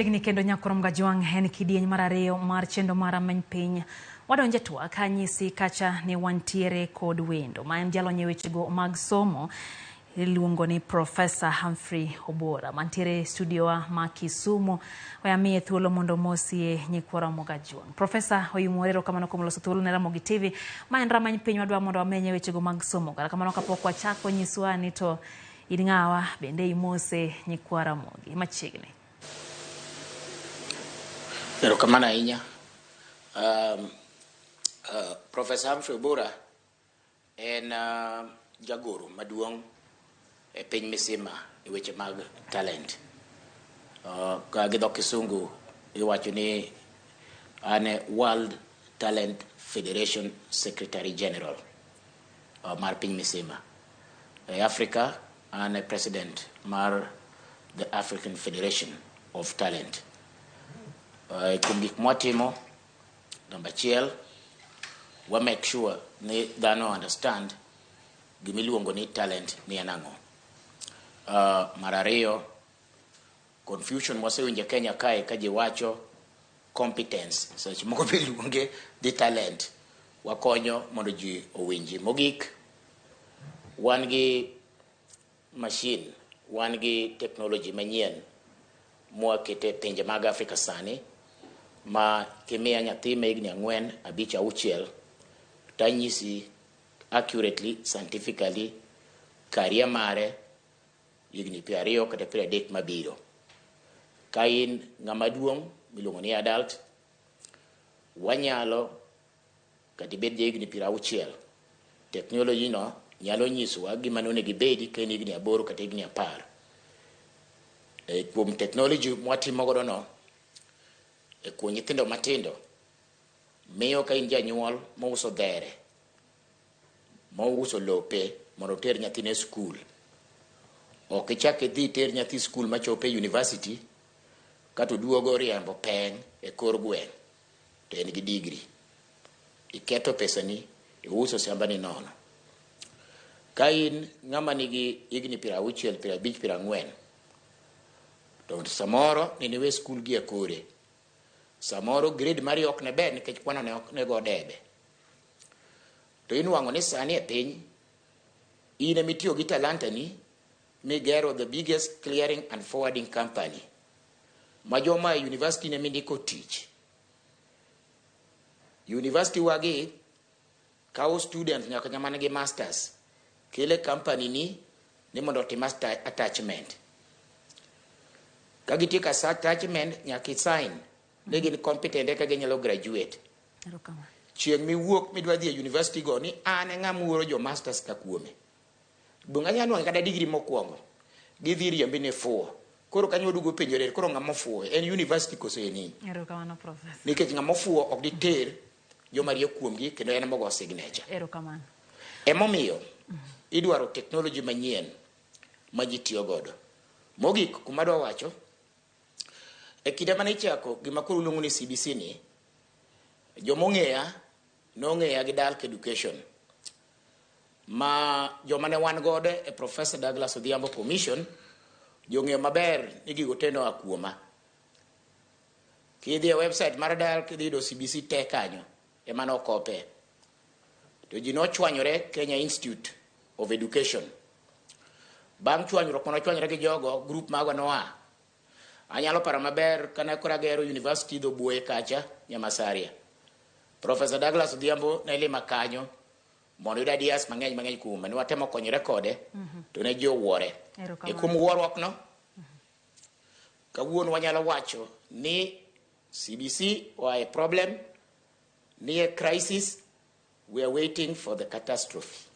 Chiegni kendo nyakorom Gajwang' en kidieny mar ariyo mar chenro mar Rameny Piny. Wadonje twak anyisi kacha ni wantiere kod wendo ma en jalony e wechego mag somo iluongo ni Professor Humphrey Obora mantiere e studio wa ma Kisumu. We amiye thuolo mondo omosie nyikwa Ramogi Ajwang'. Professor Oyumore, erokamano kuom loso thuolo ne Ramogi TV. Ma en Rameny Piny wadwa mondo wamenye wechego mag somo. Kata kamano kapok wachako nyiswa ni to in ng'awa bende imose nyikwa Ramogi machiegni. Erokamano ahinya. Professor Humphrey Obora en jagoro maduong' e piny misima e weche mag talent. Ka gi dho kisungu iwacho ni an e World Talent Federation Secretary General mar piny misima. E Africa an e president mar the African Federation of Talent. Kuom gik mwatimo, namba achiel, wa make sure ni dhano understand gimiluongo ni talent ni en ang'o. Mar ariyo, confusion mwasewinjo e Kenya kae ka ji wacho competence, seche moko be iluonge ni talent. Wakonyo mondo ji owinji. Mogik, wan gi machine, wan gi technology manyien mwakete e pinje mag Afrika sani ma kimiya nyathi ma higni 4, 5, 6 tanyisi accurately, scientifically career mare higni 20 kata 30 mabiro. Ka in ng'ama duong' miluongo ni adult, wanyalo kata ibed ja higni 60, technology no nyalo nyisowa gima nonego ibedi ka in higni 8 kata higni 10. Kuom technology mwatimo godo no, e kuom nyithindo matindo, miyo ka in janyuol mouso dhere, mouso lope mondo oter nyathine e skul, ok ichak idhi iter nyathi skul machopo e university kato duogo riembo peng' e kor gweng' to en gi degree. Iketho pesani, iuso shambani nono. Ka in ng'ama nigi higni 60, 50, 40, to samoro nene iwe skul gi e kore. Samoro grade mari ok ne ber nikech kwano ne ok ne go debe. To inuang'o ni sani e piny, in ema itiyo gi talanta ni migero the biggest clearing and forwarding company ma joma e university ne mindiko tich. University wagi kawo students nyaka nyama nigi masters kele company ni mondo otim attachment. Ka gitieko attachment nyaka i sign ni gin competent eka ginyalo graduate. Erokamano. Chieng' miwuok midwa dhi e university go ni an e ng'ama uoro jo masters ka kuome. Donge anyalo nwang'o kata degree mokwongo. Gidhi riembi ni fuwo. Koro kanyo waduogo penjore koro ng'ama ofuwo en university koso en in? Erokamano Professor. Nikech ng'ama ofuwo ok diter joma riek kuomgi kendo en mogo signature. Erokamano. Emomiyo idwaro technology manyien ma ji tiyo godo. Mogik kuma adwa wacho, e kinde mane ichako gima koro iluongo ni CBC ni, jomong'eya nong'eya gi Dalk Education ma joma ne wan godo e Professor Douglas Odhiambo Commission jong'eyo maber ni gigo te noa kuoma. Kidhi e website mar Dalk idhi yudo CBC te kanyo ema nokope. To ji nochwanyore Kenya Institute of Education. Bang' chwanyruok mane ochwanyore gi jogo, group mago noa. Anyalo paro maber kane koro agero university dho Buoye kacha, Nyamasaria. Professor Douglas Odhiambo ne lima kanyo mondo oyud ideas mang'eny mang'eny kuome. Ne watemo konyore kode, to ne ji owuore. E kuom wuoruok no, kawuono wanyalo wacho ni CBC oa e problem, ni e crisis, we are waiting for the catastrophe.